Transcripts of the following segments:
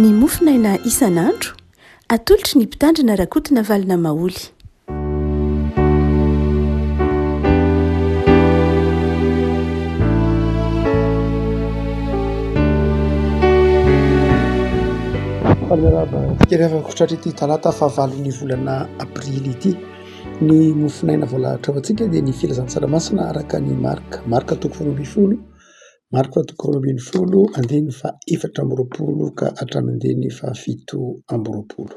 Ny mofonaina isan'andro, atolotry ny Mpitandrina Rakotonavalona Maholy. Faly miarahaba antsika ry havako tratry ity talata fahavalon'ny volana aprily ity. Ny mofonaina voalahatra ho antsika dia ny filazantsara masina araka ny Marka. Marka toko 12, Marka toko 12 andininy faha 24 ka hatramin'ny andininy faha 27.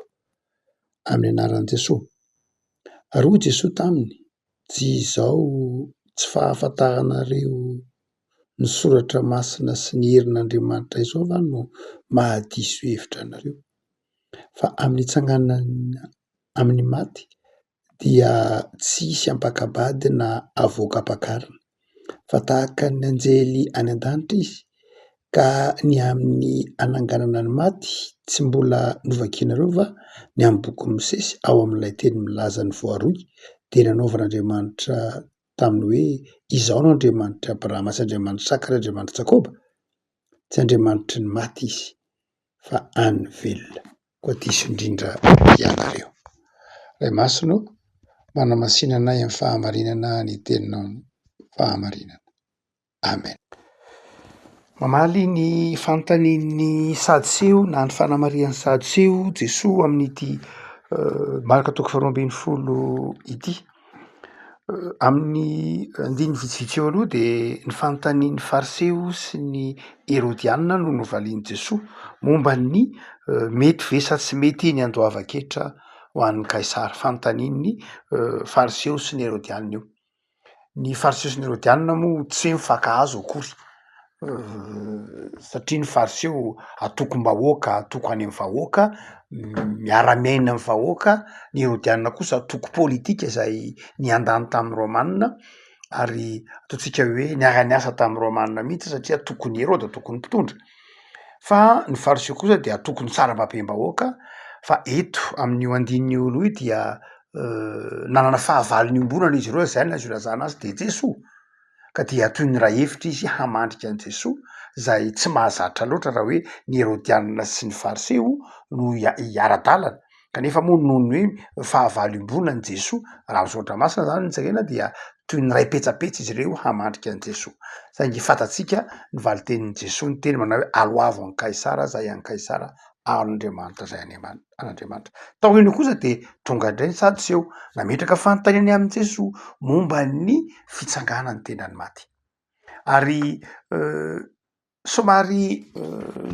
Amin'ny anaran'i Jesoa. Ary hoy Jesoa taminy, Tsy izao tsy fahafantaranareo ny soratra masina sy ny herin'Andriamanitra izao va no mahadiso hevitra anareo? Fa amin'ny hitsanganana amin'ny maty dia tsy hisy ampakabady na avoaka ampakarina, fa tahaka ny anjely any an-danitra izy, ka ny amin'ny hananganana ny maty tsy mbola novakianareo va ny amin'ny bokin'i Mosesy ao amin'ilay teny milaza ny voaroy dia nanaovan'Andriamanitra taminy hoe, Izaho no Andriamanitr'i Abrahama sy Andriamanitr'i Isaka ary Andriamanitr'i Jakoba? Tsy Andriamanitry ny maty Izy, fa an'ny velona. Koa diso indrindra ianareo. Ray Masina ô, manamasina anay amin'ny fahamarinana ny teninao ny fahamarinana. Amen. Mamaly ny fanontanian'ny Sadoseo na ny fanamarihan'ny Sadoseo Jesoa amin'ity Marka toko faharoa ambin'ny folo ity. Amin'ny andininy vitsivitsy eo aloha dia ny fanontanian'ny Fariseo sy ny Herodiana no novalian'i Jesoa momba ny mety ve sa tsy mety ny handoavan-ketra ho an'i Kaisara. Fanontanian'ny Fariseo sy ny Herodiana io. Ny Fariseo sy ny Herodiana moa tsy hoe mifankahazo akory satria ny Fariseo antokom-bahoaka, antoko any amin'ny vahoaka, miara-miaina amin'ny vahoaka, ny Herodiana kosa antoko politika izay niandany tamin'ny Romana ary ataontsika hoe niara-niasa tamin'ny Romana mihitsy satria antokon'i Heroda, antokon'ny mpitondra. Fa ny Fariseo kosa dia antokon'ny sarambabem-bahoaka fa eto amin'io andininy io aloha io dia nanana fahavalo niombonana izy ireo, zay no azo ilazana azy de Jesoa, ka dia toy ny iray hevitra izy hamandrika an'i Jesoa, zay tsy mahazatra loatra raha hoe ny Herodianina sy ny Fariseo no hiara-dalana, kanefa moa noho ny hoe fahavalo iombonan'i Jesoa, raha ny soratra masina zany no jerena dia toy ny iray petsapetsa izy ireo hamandrika an'i Jesoa, saingy fantatsika ny valin-tenin'i Jesoa niteny manao hoe aloavo an'i Kaisara zay an'i Kaisara, an'Andriamanitra zay any an'Andriamanitra. Taorian'io kosa dia tonga indray ny Sadoseo, nametraka fanontaniana amin'i Jesoa momba ny fitsanganan'ny tenan'ny maty. Ary somary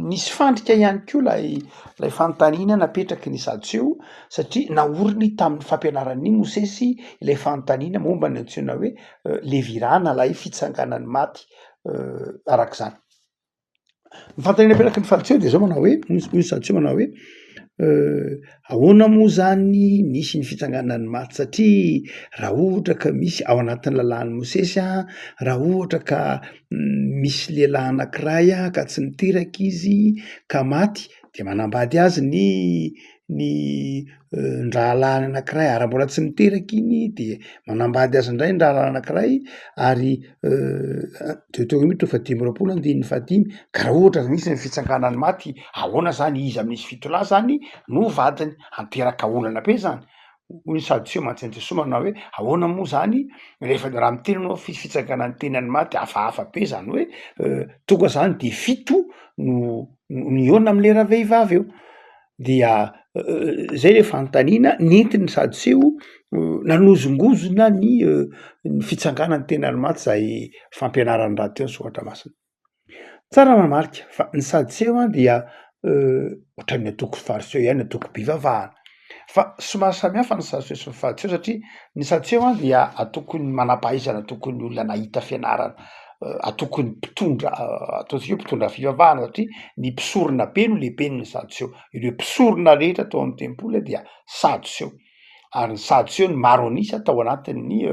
nisy fandrika ihany koa ilay ilay fanontaniana napetraky ny Sadoseo satria naoriny tamin'ny fampianaran'i Mosesy ilay fanontaniana momba ny antsoina hoe levira na ilay fitsanganan'ny maty arak'izany. Ny fanontaniana apetraky ny Fariseo de zao manao hoe, hoy ny Sadoseo manao hoe ahoana moa zany nisy ny fitsanganan'ny maty satria raha ohatra ka misy ao anatin'ny lalàn'i Mosesy an, raha ohatra ka misy lehilahy anankiray an ka tsy niteraka izy ka maty de manambady azy ny ny ny rahalahiny anankiray ary raha mbola tsy miteraka iny de manambady azy indray ny rahalahiny anankiray ary Deoteronomia toko faha-25 andininy fahadimy ka raha ohatra misy ny fitsanganan'ny maty ahoana zany iza amin'izy fito lahy zany no vadiny hanteraka olana be zany hoy ny sadoseo mantsy an'i Jesoa manao hoe ahoana moa zany rehefa raha miteny anao fa fitsanganan'ny tenan'ny maty hafahafa be zany hoe tonga zany de fito no mihaona am'le ravehivavy eo. Dia zay le fanontaniana nentiny sadoseo nanozongozona ny ny fitsanganan'ny tenan'ny maty zay fampianarany rahateo ny soratra masina. Tsara manamarika fa ny sadoseo an dia ohatran'ny antoko fariseo ihany antokom-pivavahana fa somary samy hafa ny sadoseo sy ny fariseo satria ny sadoseo an dia antokon'ny manam-pahaizana, antokon'ny olona nahita fianarana, antokon'ny mpitondra ataontsika hoe mpitondra fivavahana satria ny mpisorona be no lehiben'ny sadoseo, ireo mpisorona rehetra tao amin'ny tempoly dia sadoseo, ary ny sadoseo no maro an'isa tao anatin'ny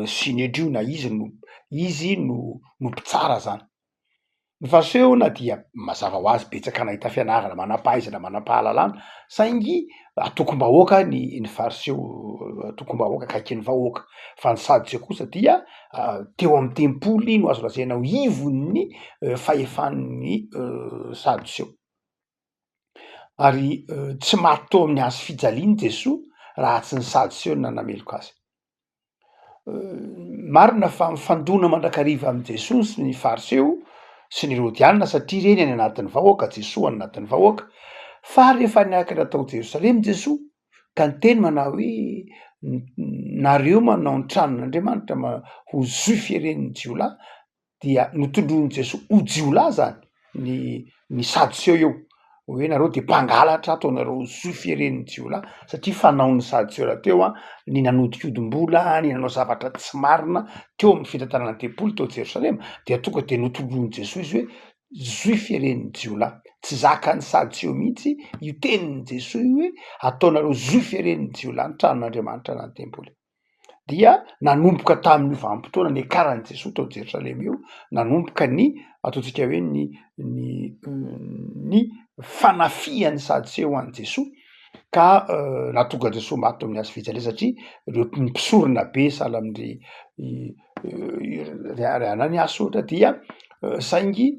synedriona, izy no izy no no mpitsara zany. Ny fariseo dia mazava ho azy betsaka nahita fianarana, manam-pahaizana, manam-pahalalana saingy antokom-bahoaka ny ny fariseo, antokom-bahoaka akaikin'ny vahoaka fa ny sadoseo kosa dia teo amin'ny tempoly no azo lazaina ho ivon'ny fahefan'ny sadoseo. Ary tsy maty teo amin'ny hazo fijaliana Jesoa raha tsy ny Sadoseo no nanameloka azy. Marina fa mifandona mandrakariva amin'i Jesoa sy ny Fariseo sy ny Herodiana satria ireny any anatin'ny vahoaka, Jesoa any anatin'ny vahoaka, fa rehefa niakatra tao Jerosalema Jesoa ka niteny manao hoe nareo manao ny tranon'Andriamanitra ho zohy fieren'ny jiolahy dia notondroin'i Jesoa ho jiolahy zany ny ny sadoseo eo, hoe nareo de mpangalatra ataonareo ho zohy fieren'ny jiolahy satria fanaon'ny sadoseo rahateo an ny nanodinkodim-bola, ny nanao zavatra tsy marina teo amin'ny fitantanana ny tempoly tao Jerosalema, dia tonga de notondroin'i Jesoa izy hoe zohy fieren'ny jiolahy, tsy zakan'ny sadoseo mihitsy io tenin'i Jesoa io hoe ataonareo zohy fieren'ny jiolahy ny tranon'Andriamanitra na ny tempoly. Dia nanomboka tamin'io vanim-potoana niakaran'i Jesoa tao Jerosalema io, nanomboka ny ataontsika hoe ny ny ny fanafihan'ny Sadoseo an'i Jesoa ka nahatonga an'i Jesoa maty teo amin'ny hazo fijaliana satria ireo mpisorona be sahala amin-dry ry Ananiasy ohatra dia saingy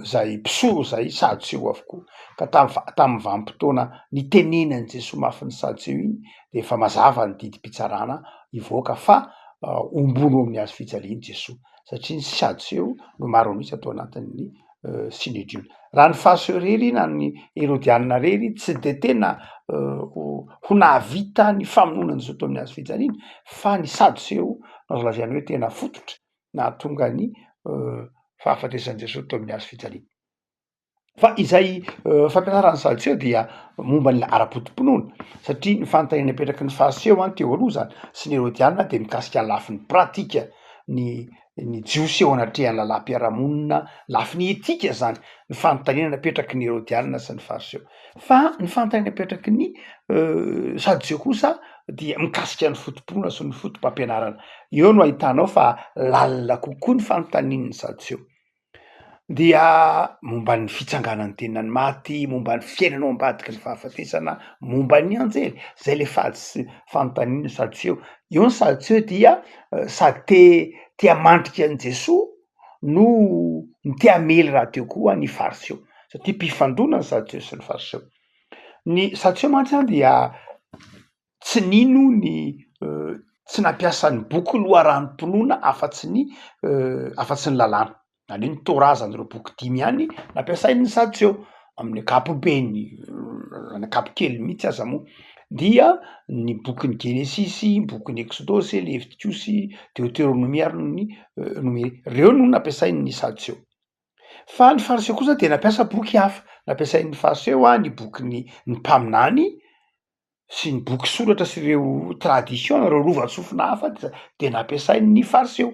zay mpisoro zay Sadoseo avokoa, ka tam- tamin'ny vanim-potoana nitenenan'i Jesoa mafy ny Sadoseo iny de efa mazava ny didim-pitsarana hivoaka fa hombono amin'ny hazo fijaliana Jesoa satria ny Sadoseo no maro an'isa tao anatin'ny Synedriona. Raha ny Fariseo irery na ny Herodianina irery tsy de tena ho nahavita ny famonoana an'i Jesoa teo amin'ny hazo fijaliana fa ny Sadoseo no azo lazaina hoe tena fototra nahatonga ny fahafatesan'i Jesoa teo amin'ny hazo fijaliana. Fa izay fampianaran'ny sadoseo dia momba ny ara-poto-pinoana satria ny fanontaniana apetraky ny fariseo an teo aloha zany sy ny herodiana de mikasika ny lafiny pratika ny ny jiosy eo anatrehan'ny lalàm-piarahamonina, lafiny etika zany ny fanontaniana napetraky ny herodiana sy ny fariseo. Fa ny fanontaniana apetraky ny sadoseo kosa dia mikasika ny foto-pinoana sy ny foto-pampianarana. Eo no ahitanao fa lalina kokoa ny fanontanian'ny sadoseo. Dia momba ny fitsanganan'ny tenan'ny maty, momba ny fiainana ao ambadiky ny fahafatesana, momba ny anjely, zay le fady fanontaniana sadoseo, eo ny sadoseo dia sady te te hamandrika an'i Jesoa no te hamely rahateo koa ny fariseo, satria mpifandona ny sadoseo sy ny fariseo, ny sadoseo mantsy an dia tsy nino ny tsy nampiasa ny boky loharanom-pinoana afa-tsy ny afa-tsy ny lalàna, izany hoe ny Torah zany ireo boky dimy ihany nampiasain'ny Sadoseo amin'ny ankapobeny, ny ankapokely mihitsy aza moa dia ny bokin'ny Genesisy, ny bokin'ny Eksodosy, Levitikosy, Deoteronomia ary ny Nomery, ireo no nampiasain'ny Sadoseo. Fa ny Fariseo kosa dia nampiasa boky hafa, nampiasain'ny Fariseo ny bokin'ny ny mpaminany sy ny boky soratra sy ireo tradition ireo lovantsofina hafa dia nampiasain'ny fariseo,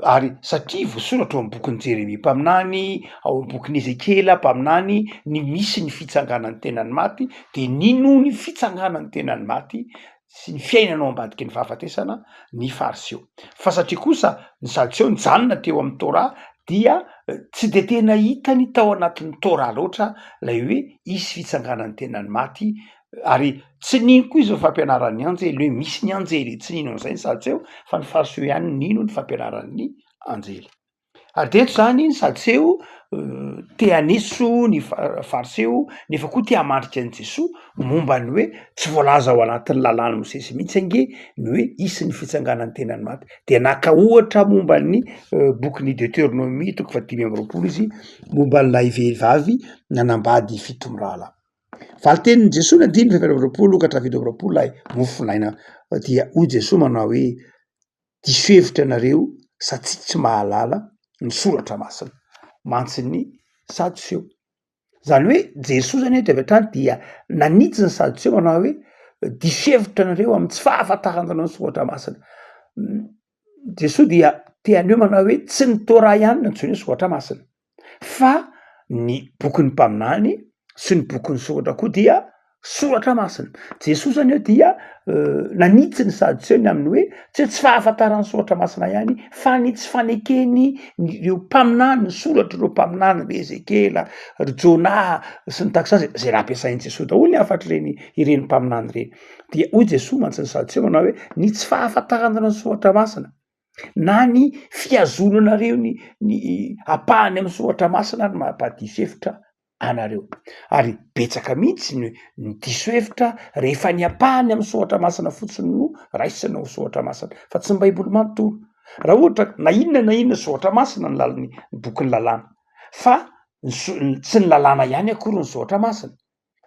ary satria voasoratra ao am bokin'i Jeremia mpaminany, ao am bokin'i Ezekiela mpaminany ny misy ny fitsanganan'ny tenan'ny maty de nino ny fitsanganan'ny tenan'ny maty sy ny fiainana ao ambadiky ny fahafatesana ny fariseo, fa satria kosa ny sadoseo nijanona teo amin'ny Torah dia tsy de tena hitany tao anatin'ny Torah loatra lay hoe hisy fitsanganan'ny tenan'ny maty ary tsy nino koa izy ny fampianaran'ny anjely hoe misy ny anjely, tsy nino an'izay ny sadoseo fa ny fariseo ihany no nino ny fampianaran'ny anjely. Ary de eto zany ny sadoseo te haneso ny fariseo nefa koa te hamandrika an'i Jesoa momba ny hoe tsy voalaza ao anatin'ny lalàn'i Mosesy mihitsy ange ny hoe hisy ny fitsanganan'ny tenan'ny maty, de naka ohatra momba ny bokin'ny Deoteronomia toko fahadimy amby 20 izy momba an'ilay vehivavy nanambady fito mirahalahy. Valin-tenin'i Jesoa ny andininy faha 24 ka hatramin'ny 27 ilay mofonaina dia hoy Jesoa manao hoe diso hevitra ianareo satria tsy mahalala ny soratra masina mantsy ny sadoseo. Zany hoe Jesoa zany eto avy hatrany dia nanitsy ny sadoseo manao hoe diso hevitra anareo amin'ny tsy fahafantarana ny soratra masina. Jesoa dia te haneho manao hoe tsy ny Torah ihany no antsoina hoe soratra masina fa ny bokin'ny mpaminany sy ny bokin'ny soratra koa dia soratra masina. Jesoa zany eo dia nanitsy ny sadoseo ny amin'ny hoe tsy hoe tsy fahafantarany soratra masina ihany fa ny tsy fanekeny ny ireo mpaminany, ny soratr'ireo mpaminany ry Ezekiela, ry Jona sy ny tahaka izany, zay nampiasain'i Jesoa daholo ny hafatr'ireny ireny mpaminany ireny. Dia hoy Jesoa mantsy ny sadoseo manao hoe ny tsy fahafantarana ny soratra masina na ny fihazonanareo ny ny ampahany amin'ny soratra masina no mampahadiso hevitra. anareo. Ary betsaka mihitsy ny ny diso hevitra rehefa ny ampahany amin'ny soratra masina fotsiny no raisina ho soratra masina fa tsy ny baiboly manontolo. Raha ohatra na inona na inona soratra masina ny lal- ny bokin'ny lalàna fa ny so- tsy ny lalàna ihany akory ny soratra masina.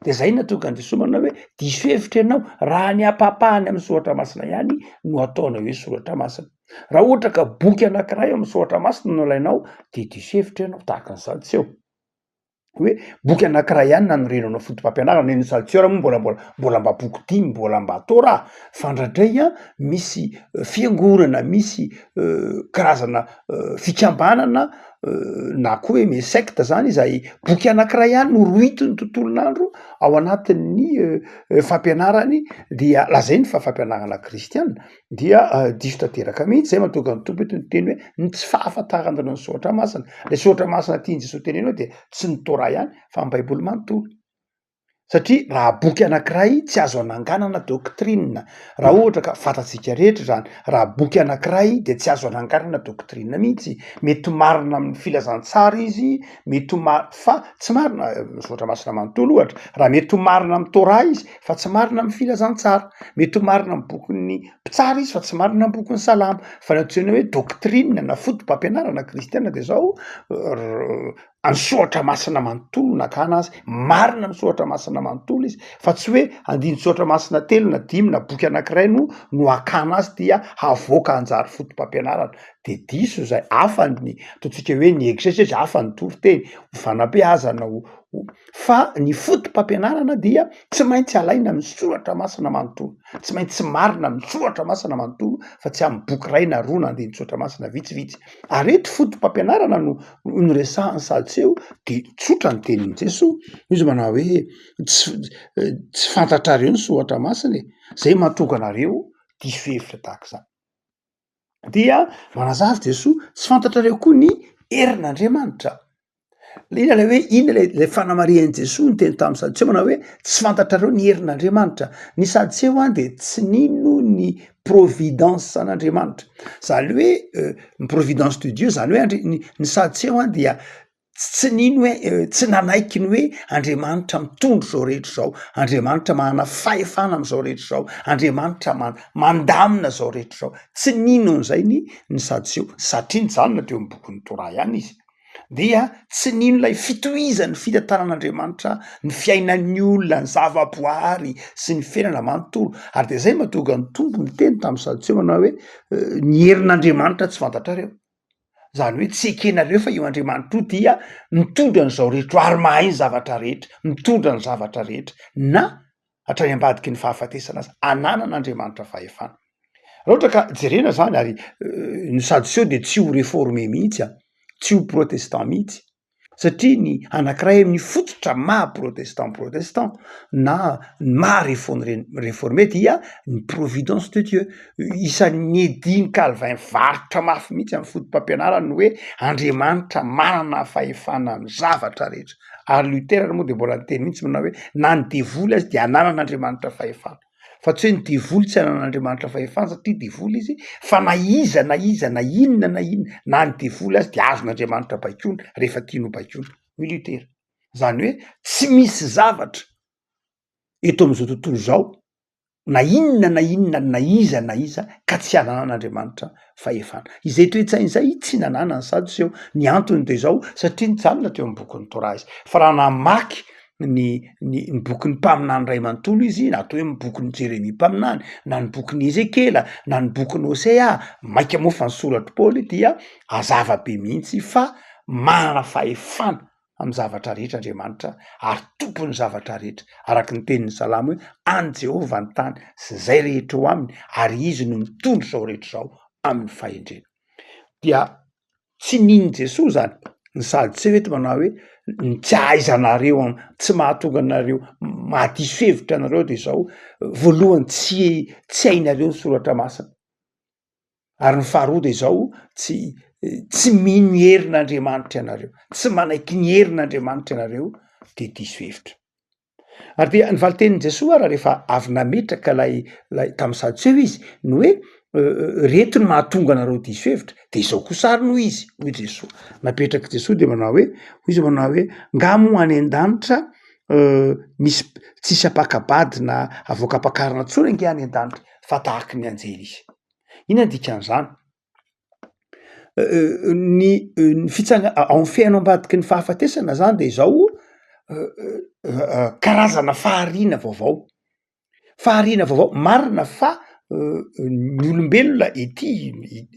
De zay no nahatonga an'i Jesoa manao hoe diso hevitra ianao raha ny ampahapahany amin'ny soratra masina ihany no ataonao hoe soratra masina. Raha ohatra ka boky anankiray ao amin'ny soratra masina no alainao de diso hevitra ianao, tahaka ny sadoseo. Hoe boky anankiray ihany nanorenanao foto-pampianarana, ny sadoseo ary moa mbola mbola mbola mba boky dimy mbola mba Torah, fa indraindray an misy fiangonana, misy karazana fikambanana na koa hoe misy secte zany izay boky anankiray ihany no rohitin'ny tontolon'andro ao anatin'ny fampianarany dia lazainy fa fampianarana kristiana dia diso tanteraka mihitsy, zay mahatonga ny Tompo eto niteny hoe ny tsy fahafantarana ny soratra masina, le soratra masina tian'i Jesoa tenenina eo dia tsy ny Torah ihany fa ny baiboly manontolo. Satria raha boky anankiray tsy azo ananganana doctrine, raha ohatra ka fantatsika rehetra izany, raha boky anankiray de tsy azo ananganana doctrine mihitsy, mety ho marina amin'ny filazantsara izy, mety ho ma- fa tsy marina ny soratra masina manontolo ohatra, raha mety ho marina amin'ny Torah izy fa tsy marina amin'ny filazantsara, mety ho marina amin'ny bokin'ny mpitsara izy fa tsy marina amin'ny bokin'ny salamo, fa ny antsoina hoe doctrine na foto-pampianarana kristiana de zao Ny soratra masina manontolo no nakana azy, marina ny soratra masina manontolo izy fa tsy hoe andinin-tsoratra masina telo na dimy na boky anankiray no no hakana azy dia havoaka hanjary foto-pampianarana, de diso zay, hafa ny ataontsika hoe ny exegezy, hafa ny toriteny, ho fanabeazana ho ho fa ny foto-pampianarana dia tsy maintsy alaina amin'ny soratra masina manontolo, tsy maintsy marina amin'ny soratra masina manontolo fa tsy amin'ny boky iray na roa na andinin-tsoratra masina vitsivitsy. Ary eto foto-pampianarana no noresahan'i Sadoseo de tsotra ny tenin'i Jesoa, izy manao hoe tsy tsy fantatrareo ny soratra masina e, zay mahatonga anareo diso hevitra tahaka izany. Dia manazava Jesoa, tsy fantatrareo koa ny herin'Andriamanitra. Inona ilay hoe inona ilay ilay fanamarihan'i Jesoa niteny tamin'ny Sadoseo manao hoe tsy fantatrareo ny herin'Andriamanitra. Ny Sadoseo an de tsy nino ny providence an'Andriamanitra, zany hoe ny providence de Dieu zany hoe andri- ny ny Sadoseo an dia tsy nino hoe tsy nanaiky ny hoe Andriamanitra mitondra izao rehetra izao, Andriamanitra manana fahefana am'izao rehetra izao, Andriamanitra man- mandamina izao rehetra izao, tsy nino an'izay ny ny Sadoseo satria nijanona teo amin'ny bokin'ny Torah ihany izy. dia tsy nino ilay fitohizan'ny fitantanan'Andriamanitra ny fiainan'ny olona, ny zavaboary sy ny fiainana manontolo, ary de zay mahatonga ny Tompo niteny tamin'ny Sadoseo manao hoe ny herin'Andriamanitra tsy fantatrareo, zany hoe tsy ekenareo fa io Andriamanitra io dia mitondra an'izao rehetra ary mahay ny zavatra rehetra, mitondra ny zavatra rehetra na hatrany ambadiky ny fahafatesana aza, ananan'Andriamanitra fahefana. Raha ohatra ka jerena zany ary ny sadoseo de tsy ho reforme mihitsy an, tsy ho protestant mihitsy satria ny anankiray amin'ny fototra maha protestant protestant na ny maha reforme reforme dia ny providence de Dieu, isan'ny niadian'i Calvin varotra mafy mihitsy amin'ny foto-pampianarany ny hoe Andriamanitra manana fahefana amin'ny zavatra rehetra. Ary Luther moa de mbola niteny mihitsy manao hoe na ny devoly aza de ananan'Andriamanitra fahefana, fa tsy hoe ny devoly tsy ananan'Andriamanitra fahefana satria devoly izy, fa na iza na iza na inona na inona na ny devoly aza de azon'Andriamanitra baikoina rehefa tiany ho baikoina, hoy Luther. Zany hoe tsy misy zavatra eto am'zao tontolo zao na inona na inona na iza na iza ka tsy ananan'Andriamanitra fahefana. Izay toe-tsaina izay tsy nananany Sadoseo. Ny antony de izao, satria nijanona teo amin'ny bokin'ny Torah izy. Fa raha namaky ny ny ny bokin'ny mpaminany iray manontolo izy, na atao hoe ny bokin'i Jeremia mpaminany, na ny bokin'i Ezekiela, na ny bokin'i Hosea, mainka moa fa ny soratr'i Paoly dia hazava be mihitsy fa manana fahefana amin'ny zavatra rehetra Andriamanitra ary tompon'ny zavatra rehetra, araka ny tenin'ny Salamo hoe an'i Jehovah ny tany sy izay rehetra eo aminy ary izy no mitondra izao rehetra izao amin'ny fahendrena. Dia tsy nino Jesoa zany, ny sadoseo eto manao hoe ny tsy ahaizanareo am- tsy mahatonga anareo mahadiso hevitra anareo de zao, voalohany tsy tsy hainareo ny soratra masina. Ary ny faharoa de zao, tsy tsy mino ny herin'Andriamanitra ianareo, tsy manaiky ny herin'Andriamanitra ianareo de diso hevitra. Ary dia ny valin-tenin'i Jesoa ara rehefa avy nametraka lay lay tamin'ny Sadoseo izy ny hoe. Reto no mahatonga anareo diso hevitra, de izao kosa ary no izy, hoy Jesoa. Napetrak'i Jesoa de manao hoe, hoy izy manao hoe, nga moa any an-danitra misy tsisy ampaka-bady na avoaka ampakarina intsony ange any an-danitra fa tahaky ny anjely izy. Inona ny dikan'izany? Ny ny fitsanga- ao amin'ny fiainana ao ambadiky ny fahafatesana zany de izao karazana fahariana vaovao. Fahariana vaovao, marina fa ny olombelona ety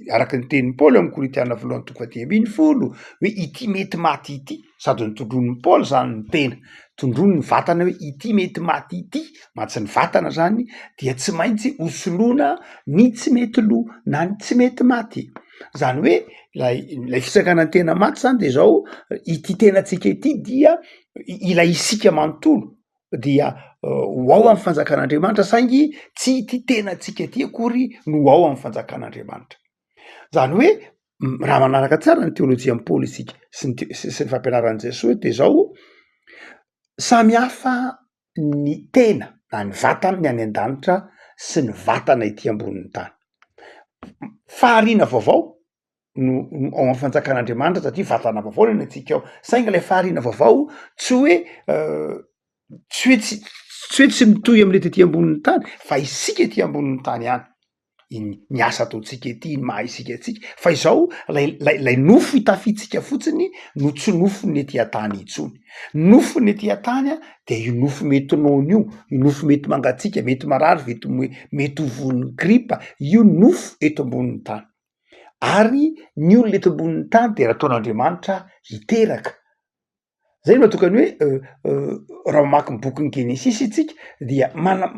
araka ny tenin'i Paoly ao am'Korintiana voalohany toko fahadimy ambinifolo hoe ity mety maty ity, sady notondroin'i Paoly zany ny tena, tondroiny ny vatana hoe ity mety maty ity, mantsy ny vatana zany dia tsy maintsy hosoloina ny tsy mety lo na ny tsy mety maty, zany hoe ilay ilay fitsanganan-tena maty zany de zao ity tenantsika ity dia ilay isika manontolo dia ho ao amin'ny fanjakan'Andriamanitra saingy tsy ity tenantsika ity akory no ho ao amin'ny fanjakan'Andriamanitra. Zany hoe raha manaraka tsara ny teolojian'i Paoly isika sy ny te- sy ny fampianaran'i Jesoa de zao, samy hafa ny tena na ny vatany ny any an-danitra sy ny vatana ety ambonin'ny tany. Fahariana vaovao no no ao amin'ny fanjakan'Andriamanitra satria vatana vaovao ny antsika ao, saingy ilay fahariana vaovao tsy hoe tsy hoe tsy tsy hoe tsy mitohy am'le tety ambonin'ny tany fa isika ety ambonin'ny tany ihany, iny ny asa ataontsika ety, ny maha isika antsika, fa izao lay lay lay nofo itafiantsika fotsiny no tsy nofon'ny ety an-tany intsony, nofon'ny ety an-tany a de io nofo mety noana io, io nofo mety mangatsiaka, mety marary, vety mo- mety ho voan'ny gripa, io nofo eto ambonin'ny tany. Ary ny olona eto ambonin'ny tany de nataon'Andriamanitra hiteraka, zay no mahatonga ny hoe raha mamaky ny bokin'ny genesisy isika dia mana-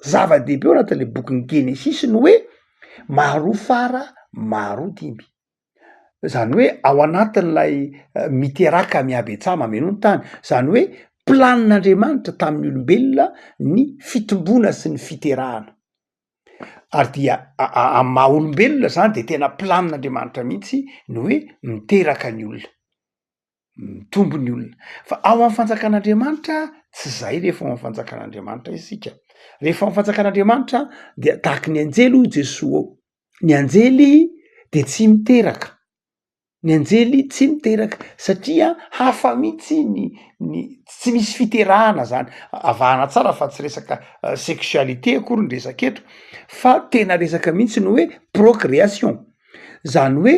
zava-dehibe ao anatin'le bokin'ny genesisy ny hoe maharoa fara maharoa dimby, zany hoe ao anatin'ilay miteraka mihabetsaha mameno ny tany, zany hoe planin'Andriamanitra tamin'ny olombelona ny fitomboana sy ny fiterahana. Ary dia amin'ny maha olombelona zany de tena planin'Andriamanitra mihitsy ny hoe miteraka ny olona, mitombo ny olona, fa ao amin'ny fanjakan'Andriamanitra tsy zay rehefa ao am'fanjakan'Andriamanitra isika, rehefa ao am'fanjakan'Andriamanitra dia tahaky ny anjely hoy Jesoa ao, ny anjely de tsy miteraka. Ny anjely tsy miteraka satria hafa mihitsy ny ny tsy misy fiterahana zany, avahana tsara fa tsy resaka sexualité akory ny resaka eto fa tena resaka mihitsy ny hoe procréation, zany hoe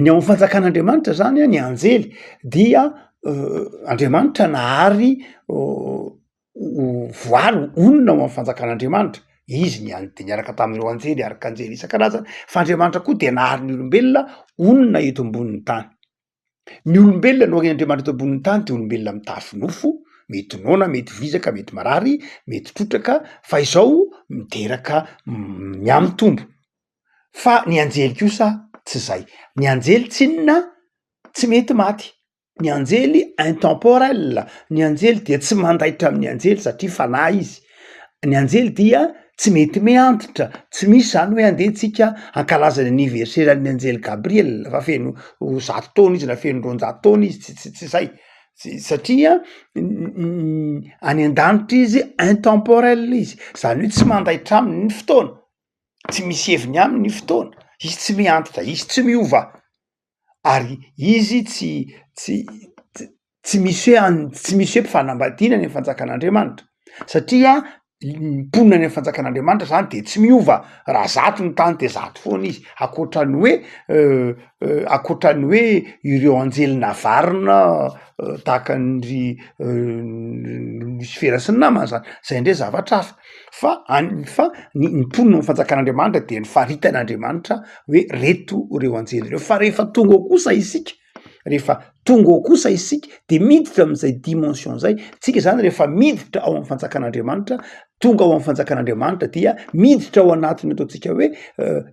ny ao am'fanjakan'Andriamanitra zany a ny anjely dia Andriamanitra nahary ho voary honina ao am'fanjakan'Andriamanitra, izy ny an- de niaraka tamin'ireo anjely arkanjely isan-karazany, fa Andriamanitra koa de nahary ny olombelona honina eto ambonin'ny tany, ny olombelona noharian'Andriamanitra eto ambonin'ny tany de olombelona mitafy nofo, mety noana, mety vizaka, mety marary, mety trotraka, fa izao miteraka mihamitombo, fa ny anjely kosa tsy zay, ny anjely tsinona tsy mety maty. Ny anjely intemporel, ny anjely dia tsy mandaitra amin'ny anjely satria fanahy izy, ny anjely dia tsy mety miantitra, tsy misy zany hoe andeha tsika hankalaza ny anniversaire-n'ny anjely Gabriel fa feno zato taona izy na feno 200 taona izy, tsy tsy tsy zay, satria any an-danitra izy intemporel izy, zany hoe tsy mandaitra aminy ny fotoana, tsy misy heviny aminy ny fotoana, izy tsy miantitra, izy tsy miova. ary izy tsy tsy tsy misy hoe any tsy misy hoe mpifanambadiana any am'fanjakan'Andriamanitra satria ny mponina any am'fanjakan'Andriamanitra zany de tsy miova, raha zato ny tany de zato foana izy, ankoatran'ny hoe ankoatran'ny hoe ireo anjely navarina tahaka an-dry Losifera sy ny namany zany, zay ndray zavatra hafa. Fa any fa ny ny mponina ao am'fanjakan'Andriamanitra de nofaritan'Andriamanitra hoe reto ireo anjely ireo, fa rehefa tonga ao kosa isika, rehefa tonga ao kosa isika de miditra am'zay dimension zay, tsika zany rehefa miditra ao am'fanjakan'Andriamanitra, tonga ao am'fanjakan'Andriamanitra dia miditra ao anatin'ny ataontsika hoe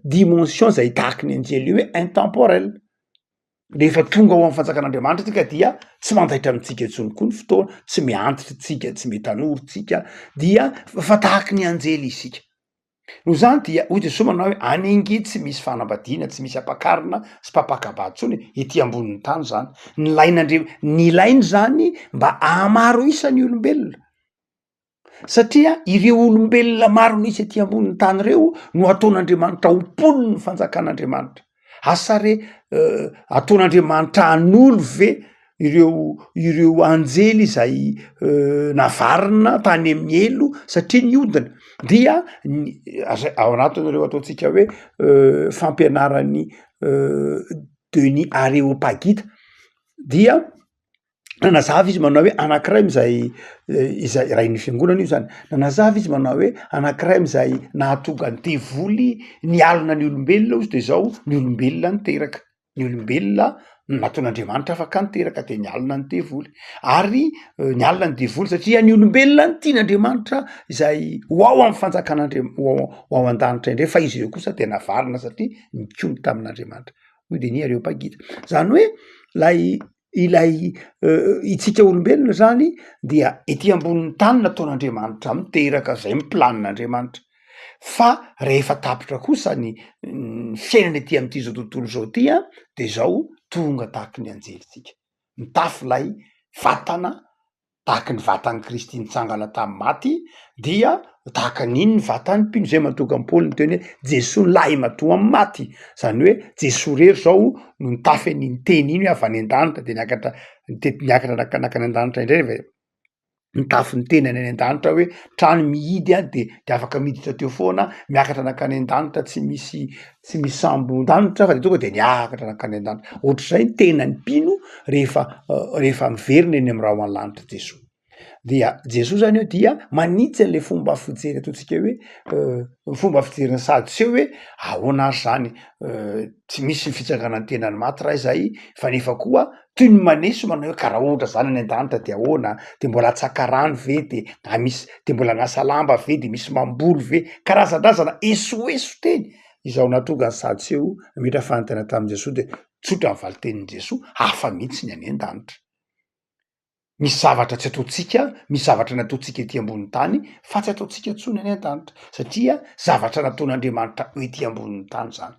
dimension zay tahaky ny anjely io hoe intemporel. Rehefa tonga ao am'fanjakan'Andriamanitra tsika dia tsy mandaitra amintsika intsony koa ny fotoana, tsy miantitra tsika, tsy mitanoro tsika, dia fa tahaky ny anjely isika. Noho izany dia hoy Jesoa manao hoe any ange tsy misy fanambadiana, tsy misy ampakarina sy mpampaka-bady intsony e, ety ambonin'ny tany zany. Nilain'Andria- nilainy zany mba hahamaro isa ny olombelona. Satria ireo olombelona maro misy ety ambonin'ny tany ireo no ataon'Andriamanitra ho mponin'ny fanjakan'Andriamanitra. Asa re ataon'Andriamanitra hanolo ve ireo ireo anjely izay navarina tany amin'ny helo satria niodina dia ny aza- ao anatin'ireo ataontsika hoe fampianaran'i Denis Areopagita dia nanazava izy manao hoe anankiray am'izay izay rain'ny fiangonana io zany, nanazava izy manao hoe anankiray am'izay nahatonga ny devoly nialona ny olombelona hozy de zao ny olombelona niteraka, ny olombelona nataon'Andriamanitra afaka niteraka de nialona ny devoly, ary nialona ny devoly satria ny olombelona no tian'Andriamanitra izay ho ao amy fanjakan'Andria- ho ao ho ao an-danitra indray fa izy ireo kosa de navarina satria nikomy tamin'Andriamanitra, hoy Denis Areopagita, zany hoe lay ilay itsika olombelona zany dia ety ambonin'ny tany nataon'Andriamanitra miteraka zay ny planin'Andriamanitra, fa rehefa tapitra kosa ny ny fiainana ety am'ty zao tontolo zao ty an, de zao tonga tahaky ny anjely tsika, mitafy lay vatana tahaky ny vatan'i Kristy nitsangana tamin'ny maty dia tahaka an'iny ny vatan'ny mpino, zay mahatonga an'i Paoly niteny hoe Jesoa ny lahimatoa amin'ny maty, zany hoe Jesoa irery zao no nitafy an'iny teny iny hoe avy any an-danitra de niakatra nitety niakatra naka- nankany an-danitra indray ve, nitafy ny tenany any an-danitra hoe trano mihidy a de de afaka miditra teo foana, miakatra nankany an-danitra tsy misy tsy misy sambon-danitra fa de tonga de niakatra nankany an-danitra, ohatr'izay ny tenan'ny mpino rehefa rehefa miverina eny amin'ny rahona lanitra Jesoa, dia Jesoa zany eo dia manitsy an'le fomba fijery ataontsika hoe ny fomba fijerin'ny sadoseo hoe ahoana ary zany tsy misy ny fitsanganan-tenan'ny maty raha izay fa nefa koa toy ny maneso manao hoe ka raha ohatra zany any an-danitra de ahoana, de mbola atsaka rano ve de na misy de mbola anasa lamba ve de misy mamboly ve, karazandrazana esoeso teny izao nahatonga ny sadoseo nametra fanontaniana tamin'i Jesoa de tsotra ny valin-tenin'i Jesoa, hafa mihitsy ny any an-danitra. Misy zavatra tsy ataontsika, misy zavatra nataontsika ety ambonin'ny tany fa tsy ataontsika intsony any an-danitra satria zavatra nataon'Andriamanitra ho ety ambonin'ny tany zany.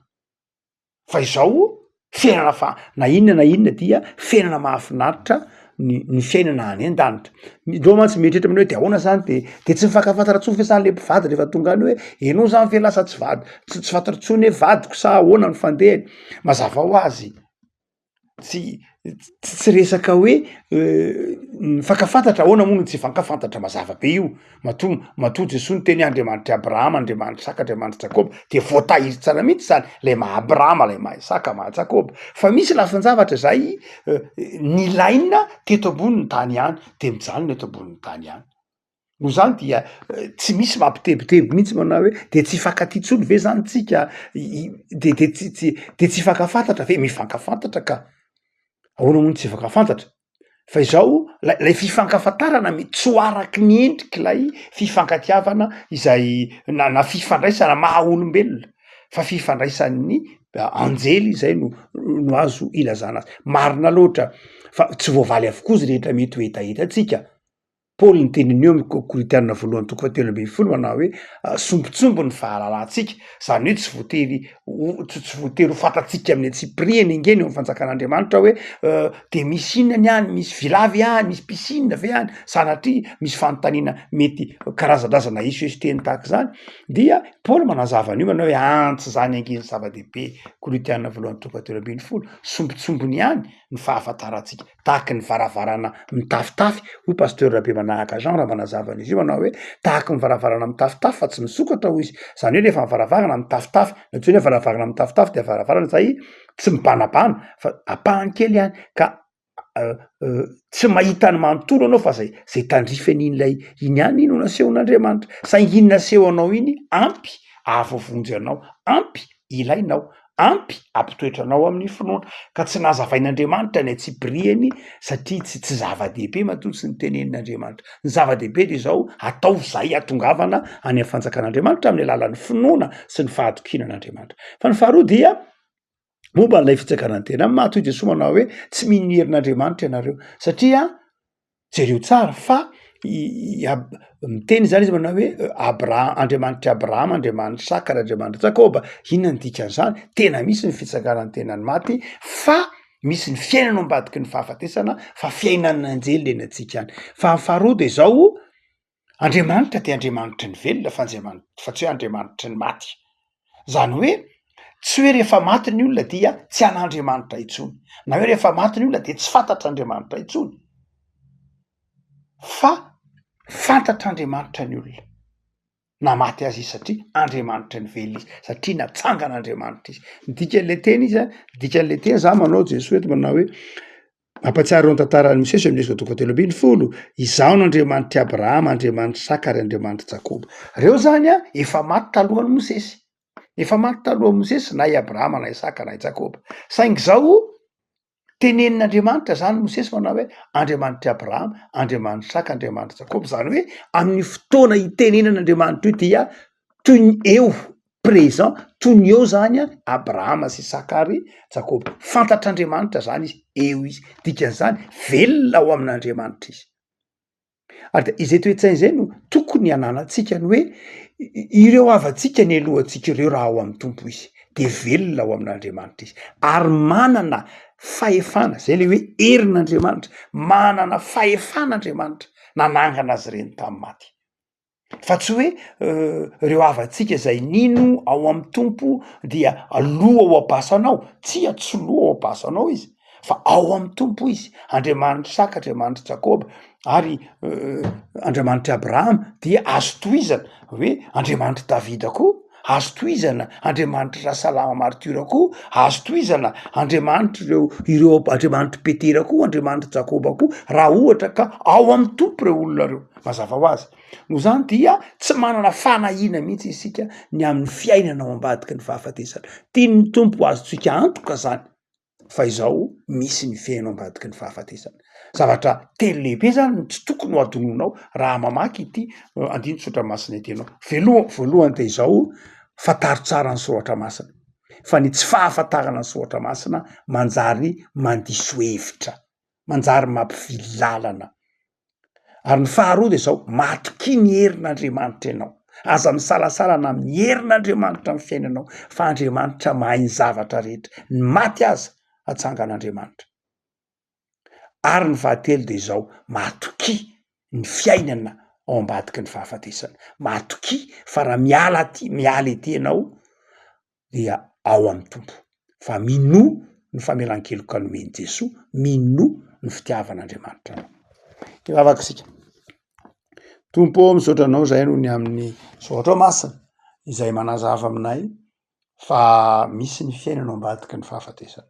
Fa izao fiainana fa na inona na inona dia fiainana mahafinaritra ny ny fiainana any an-danitra. Ndreo mantsy mieritreritra manao hoe de ahoana zany de de tsy mifankafantatra tsony ve zany le mpivady rehefa tonga any hoe enao zany ve lasa tsy vady tsy tsy fantatra tsony hoe vadiko sa ahoana ny fandehany? Mazava ho azy tsy tsy resaka hoe mifankafantatra, ahoana moa no tsy hifankafantatra mazava be io, matoa matoa Jesoa niteny hoe Andriamanitr'i Abrahama, Andriamanitr'i Isaka, Andriamanitr'i Jakoba, de voatahiry tsara mihitsy zany lay maha Abrahama, lay maha Isaka, maha Jakoba, fa misy lafin-javatra zay nilaina teto ambonin'ny tany ihany de mijanona eto ambonin'ny tany ihany. Noho izany dia tsy misy mampitebiteby mihitsy manao hoe de tsy hifankatia intsony ve zany tsika de de tsy tsy de tsy hifankafantatra ve? Mifankafantatra ka, ahoana moa no tsy hifankafantatra? Fa izao lay lay fifankafantarana mety tsy ho araky ny endrik'ilay fifankatiavana izay na na fifandraisana maha olombelona fa fifandraisan'ny anjely izay no no azo ilazana azy. Marina loatra fa tsy voavaly avokoa izy rehetra mety ho hetahetantsika. Paoly niteny an'io amin'ny Korintiana voalohany toko fahatelo ambin'ny folo manao hoe sombintsombiny ny fahalalantsika, zany hoe tsy voatery ho tsy tsy voatery ho fantatsika amin'ny antsipiriany ange ny eo am'fanjakan'Andriamanitra hoe de misy inona ny any, misy villa ve any, misy piscine ve any, sanatria misy fanontaniana mety karazandrazana esoeso teny tahak'izany, dia Paoly manazava an'io manao hoe an tsy zany ange ny zava-dehibe, Korintiana voalohany toko fahatelo ambin'ny folo, sombintsombiny ihany ny fahafantarantsika. Tahaky ny varavarana mitafotafy, hoy Pasteur Rabemanahaka Jean raha manazava an'izy io manao hoe, tahaky ny varavarana mitafotafy fa tsy misokatra hoy izy, zany hoe rehefa ny varavarana mitafotafy, ny antsoina hoe varavarana mitafotafy dia varavarana izay tsy mibanabana fa ampahany kely ihany ka tsy mahita ny manontolo anao fa zay zay tandrify an'iny lay iny ihany no nasehon'Andriamanitra, saingy iny naseho anao iny ampy ahavoavonjy anao, ampy ilainao, ampy hampitoetra anao amin'ny finoana, ka tsy nazavain'Andriamanitra ny antsipiriany satria tsy tsy zava-dehibe matoa tsy notenenin'Andriamanitra. Ny zava-dehibe de zao, ataovy zay hahatongavana any amin'ny fanjakan'Andriamanitra amin'ny alalan'ny finoana sy ny fahatokiana an'Andriamanitra. Fa ny faharoa dia momba an'ilay fitsanganan-tena amin'ny maty, hoy Jesoa manao hoe tsy mino ny herin'Andriamanitra ianareo satria Jereo tsara fa i Ab- miteny zany izy manao hoe Abra- Andriamanitr'i Abrahama, Andriamanitr'i Isaka ary Andriamanitr'i Jakoba. Inona ny dikan'izany? Tena misy ny fitsangaran-tenan'ny maty fa misy ny fiainana ao ambadiky ny fahafatesana fa fiainan'ny anjely le ny antsika any. Fa ny faharoa de zao. Andriamanitra dia Andriamanitry ny velona fa Andriaman- fa tsy hoe Andriamanitry ny maty. Zany hoe tsy hoe rehefa maty ny olona dia tsy an'Andriamanitra intsony, na hoe rehefa maty ny olona dia tsy fantatr'Andriamanitra intsony, fa fantatr'Andriamanitra ny olona na maty aza izy satria Andriamanitry ny velona izy, satria natsangan'Andriamanitra izy. Ny dikan'le teny izy a, ny dikan'le teny za manao Jesoa eto manao hoe Mampahatsiaro ny tantaran'i Mosesy eo amin'ny Exode toko fahatelo ambin'ny folo, Izaho no Andriamanitr'i Abrahama, Andriamanitr'i Isaka ary Andriamanitr'i Jakoba. Ireo zany an, efa maty talohan'i Mosesy. Efa maty talohan'i Mosesy na i Abrahama na Isaka na i Jakoba. Saingy izao, tenenin'Andriamanitra zany Mosesy manao hoe Andriamanitr'i Abrahama, Andriamanitr'i Isaka, Andriamanitr'i Jakoba. Izany hoe amin'ny fotoana itenenan'Andriamanitra io dia toy ny eo, présent, toy ny eo zany an Abrahama sy Isaka ary Jakoba. Fantatr'Andriamanitra zany izy, eo izy. Dikan'izany, velona ao amin'Andriamanitra izy. Ary de izay toe-tsaina izay no tokony hananantsika ny hoe ireo havantsika nialohantsika ireo raha ao amin'ny Tompo izy, de velona ao amin'Andriamanitra izy. Ary manana fahefana, zay le hoe herin'Andriamanitra, manana fahefana Andriamanitra nanangana azy ireny tamin'ny maty. Fa tsy hoe ireo havantsika izay nino ao amin'ny Tompo dia lo ao am-pasana ao, tsia tsy lo ao am-pasana ao izy fa ao amin'ny Tompo izy, Andriamanitr'i Isaka, Andriamanitr'i Jakoba ary Andriamanitr'i Abrahama dia azo tohizana hoe Andriamanitr'i Davida koa, azo tohizana Andriamanitr'i Rasalama martiora koa, azo tohizana Andriamanitr'ireo ireo Andriamanitr'i Petera koa, Andriamanitr'i Jakoba koa, raha ohatra ka ao amin'ny Tompo ireo olona ireo. Mazava ho azy. Noho izany dia tsy manana fanahiana mihitsy isika ny amin'ny fiainana ao ambadiky ny fahafatesana. Tian'ny Tompo ho azontsika antoka izany fa izao misy ny fiainana ao ambadiky ny fahafatesana. Zavatra telo lehibe zany no tsy tokony ho adinoinao raha mamaky ity andinin-tsoratra masina ity ianao. Veloha- voalohany dia izao, fantaro tsara ny soratra masina fa ny tsy fahafantarana ny soratra masina manjary mandiso hevitra, manjary mampivily lalana. Ary ny faharoa dia izao, matokia ny herin'Andriamanitra ianao. Aza misalasala na amin'ny herin'Andriamanitra amin'ny fiainanao, fa Andriamanitra mahay ny zavatra rehetra. Ny maty aza atsangan'Andriamanitra. Ary ny fahatelo dia izao, matokia ny fiainana ao ambadiky ny fahafatesana. Matokia fa raha miala aty, miala ety ianao, dia ao amin'ny Tompo fa minoa ny famelan-keloka nomen'i Jesoa, minoa ny fitiavan'Andriamanitra anao. Hivavaka isika. Tompo ô, misaotra anao izahay noho ny amin'ny soratra masina izay manazava aminay fa misy ny fiainana ao ambadiky ny fahafatesana.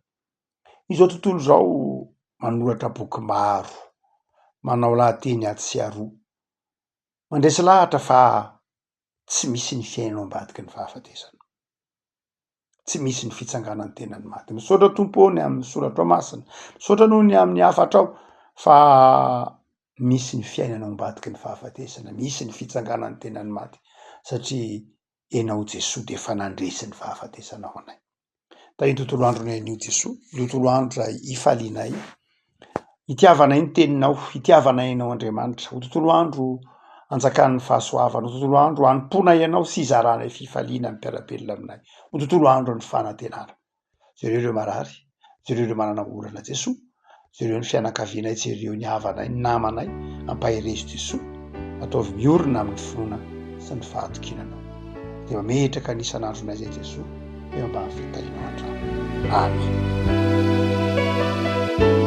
Izao tontolo izao manoratra boky maro, manao lahateny atsy sy aroa, mandresy lahatra fa tsy misy ny fiainana ao ambadiky ny fahafatesana, tsy misy ny fitsanganan'ny tenan'ny maty. Misaotra Tompo ô ny amin'ny soratrao masina, misaotra noho ny amin'ny hafatrao fa misy ny fiainana ao ambadiky ny fahafatesana, misy ny fitsanganan'ny tenan'ny maty satria Ianao Jesoa dia efa nandresy ny fahafatesana ho anay. Tahio tontolo andronay anio Jesoa, tontolo andro izay ifalianay, itiavanay ny teninao, itiavanay anao Andriamanitra, ho tontolo andro anjakan'ny fahasoavana, ho tontolo andro hanompoanay anao sy hizaranay fifaliana amin'ny mpiara-belona aminay, ho tontolo andron'ny fanantenana. Jereo ireo marary, jereo ireo manana olana Jesoa, jereo ny fianakavianay, jereo ny havanay, ny namanay, ampaherezo Jesoa, ataovy miorina amin'ny finoana sy ny fahatokiana Anao. Dia mametraka ny isan'andronay izay Jesoa eo ambany fitahianao hatrany. Amen.